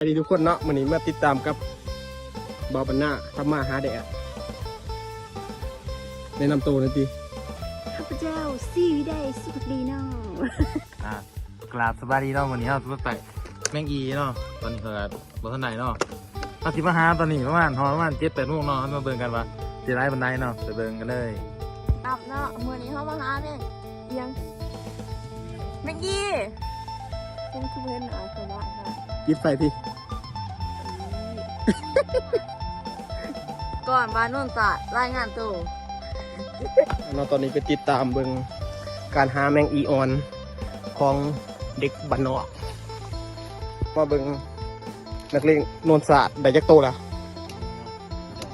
ສະບາຍດີທຸກຄົນເນາະ, ມື້ນີ້ມາຕິດຕາມກັບບ່າວບັນນາທຳມາຫາແດດ. ແນະນຳໂຕໜ່ອຍຕິ. ຂ້າພະເຈົ້າ ສີວິໄລ ສຸພັກດີເນາະ. ອ່າ ກາບສະບາຍດີເນາະ, ມື້ນີ້ເຮົາຊິໄປແມງອີເນາະ. ຕອນນີ້ເພິ່ນກໍບໍ່ທັນໄດ້ເນາະ, ເຮົາຊິມາຫາຕອນນີ້ປະມານ ຮອດປະມານເຈັດແປດໂມງເນາະ. ເຮົາມາເບິ່ງກັນວ່າຊິຫຼາຍປານໃດເນາະ, ໄປເບິ່ງກັນເລີຍ. ຄັບເນາະ, ມື້ນີ້ເຮົາມາຫາແມງ ອີຫຍັງ ແມງອີ. ເພິ່ນຄືເຫັນອາດຈະວ່າ ປິດໄຟພີ້. ກ່ອນວ່າໂນນສາດລາຍງານໂຕເນາະ. ຕອນນີ້ໄປຕິດຕາມເບິ່ງການຫາແມງອີອ່ອນຂອງເດັກບ້ານນອກ. ມາເບິ່ງ ນັກເລງໂນນສາດໄດ້ຈັກໂຕລະ?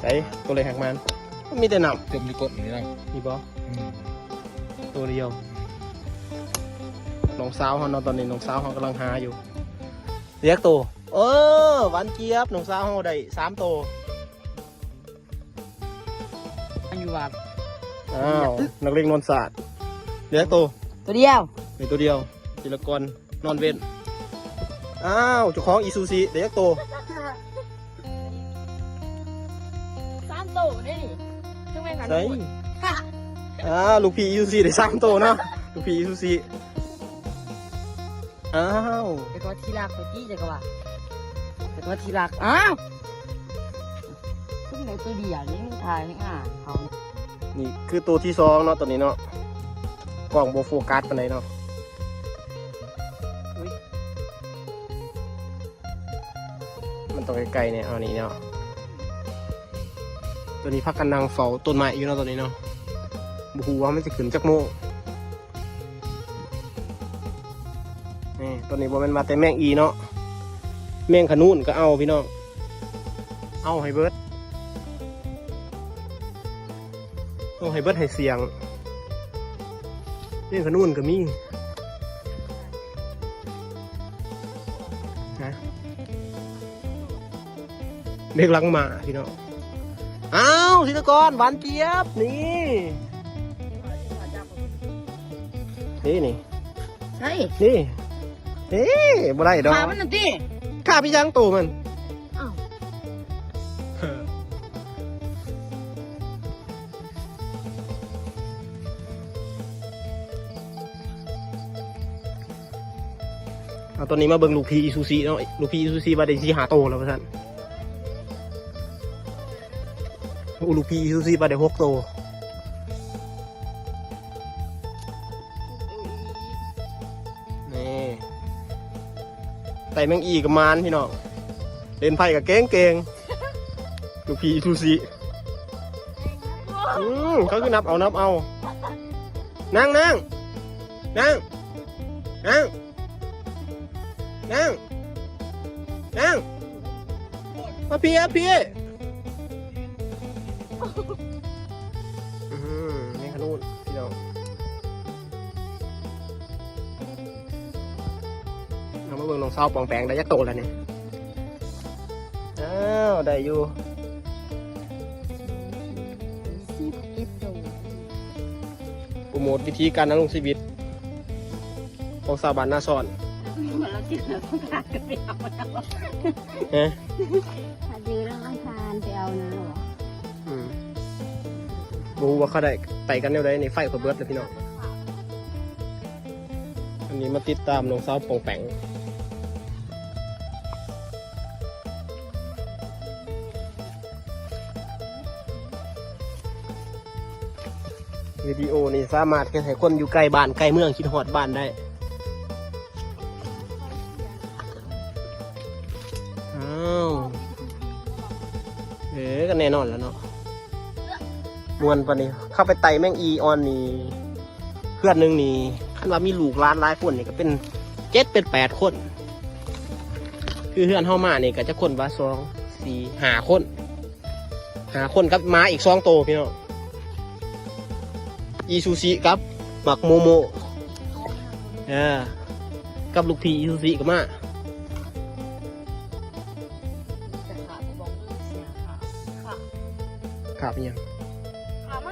ໃສ ໂຕເລກຫາກມານ ມີແຕ່ນ້ຳ ເຕັມຢູ່ກົ້ນນີ້ນະ. ມີບໍ່? ອືມ ໂຕດຽວ. ນ້ອງສາວເຮົາເນາະ, ຕອນນີ້ນ້ອງສາວເຮົາກຳລັງຫາຢູ່. ໄດ້ຈັກໂຕ? ເອີ ຫວານຈຽບ, ນ້ອງສາວເຮົາໄດ້ສາມໂຕ. ຢູ່ວັດ. ອ້າວ ນັກເລງໂນນສາດ ເຫຼືອໂຕ? ໂຕດຽວ. ມີໂຕດຽວ. ທີລະກອນນອນເວັນ. ອ້າວ ເຈົ້າຂອງອີຊູຊິໄດ້ຈັກໂຕ? ສາມໂຕເດ້ນີ້. ຈັ່ງແມ່ນກັນ. ໃສ? ອ້າວ ລູກພີ່ອີຊູຊິໄດ້ສາມໂຕເນາະ, ລູກພີ່ອີຊູຊິ. ອ້າວ ແຕ່ກໍທີ່ລັກໄປຕິ ຈັກກະວ່າ ແຕ່ກໍທີ່ລັກ. ອ້າວ ເພິ່ນໄດ້ໂຕດຽວນີ້ ມັນຖ່າຍໃຫ້ອ່ານເຂົາ. ນີ້ຄືໂຕທີສອງເນາະ ຕອນນີ້ເນາະ, ກ້ອງບໍ່ໂຟກັສປານໃດເນາະ. ອຸ້ຍ ມັນຕ້ອງໃກ້ໆແນ່. ເອົານີ້ເນາະ, ໂຕນີ້ພາກັນນັ່ງເຝົ້າຕົ້ນໄມ້ຢູ່ເນາະ ຕອນນີ້ເນາະ. ບໍ່ຮູ້ວ່າມັນຊິຂຶ້ນຈັກໂມງ. ນີ້ ຕອນນີ້ບໍ່ແມ່ນວ່າແຕ່ແມງອີເນາະ, ແມງຂະນູນກໍເອົາພີ່ນ້ອງ, ເອົາໃຫ້ເບິດ, ເອົາໃຫ້ເບິດໃຫ້ສຽງ. ແມງຂະນູນກໍມີນະ. ເດັກຫຼັງໝ້າພີ່ນ້ອງ. ອ້າວ ທີລະກອນ ຫວານຈຽບ ນີ້ ນີ້ ນີ້ ໃສ ນີ້ ນີ້ ບໍ່ໄດ້ດອກ. ຂາມັນນັ້ນຕິ ຂາໄປຍັງໂຕມັນ. ອ້າວ ເອົາ ຕອນນີ້ມາເບິ່ງລູກພີ່ອີຊູຊິເນາະ, ລູກພີ່ອີຊູຊິວ່າໄດ້ສີ່ຫ້າໂຕແລ້ວວ່າຊັ້ນ. ໂອ້ ລູກພີ່ອີຊູຊິວ່າໄດ້ຫົກໂຕ. ນີ້ ໄຕ່ແມງອີກໍໝານພີ່ນ້ອງ, ເຫຼັ້ນໄພ້ກໍເກັ່ງໆ. ລູກພີ່ອີຊູຊິ. ອືມ ເຂົາຄືນັບເອົາ ນັບເອົາ. ນັ່ງ ນັ່ງ ນັ່ງ ນັ່ງ ນັ່ງ ນັ່ງ ມາພີ້ ມາພີ້. ອືມ ແມງຂະນູນພີ່ນ້ອງ. ເຮົາມາເບິ່ງນ້ອງສາວປອງແປງໄດ້ຈັກໂຕແລ້ວນີ້. ອ້າວ ໄດ້ຢູ່. ສິບເອັດໂຕ. ໂປຣໂມດວິທີການດຳລົງຊີວິດຂອງຊາວບ້ານນາຊອນ. ເຮົາເຈີແລ້ວອັງຄານໄປເອົານະ. ອືມ ບໍ່ຮູ້ວ່າເຂົາໄດ້ໄປກັນແນວໃດນີ້. ໄຟຂ້ອຍເບິດແລ້ວພີ່ນ້ອງ. ອັນນີ້ມາຕິດຕາມນ້ອງສາວປອງແປງ. ວິດີໂອນີ້ສາມາດເຮັດໃຫ້ຄົນຢູ່ໃກ້ບ້ານໃກ້ເມືອງຄິດຮອດບ້ານໄດ້. ອ້າວ ເອີ ກໍແນ່ນອນແລ້ວເນາະ. ມ່ວນປານນີ້ ເຂົ້າໄປໄຕ່ແມງອີອ່ອນນີ້ ເຮືອນໜຶ່ງນີ້ ຄັນວ່າມີລູກຫຼານຫຼາຍຄົນນີ້ ກໍເປັນເຈັດເປັນແປດຄົນ. ຄືເຮືອນເຮົາມານີ້ ກໍຈັກຄົນວະ ສອງ ສີ່ ຫ້າຄົນ. ຫາຄົນກັບໝາອີກສອງໂຕພີ່ນ້ອງ, ອີຊູຊິກັບໝາກໂມໂມ ເອີ ກັບລູກພີ່ອີຊູຊິກໍມາ. ຄາບອີ່ຫຍັງ?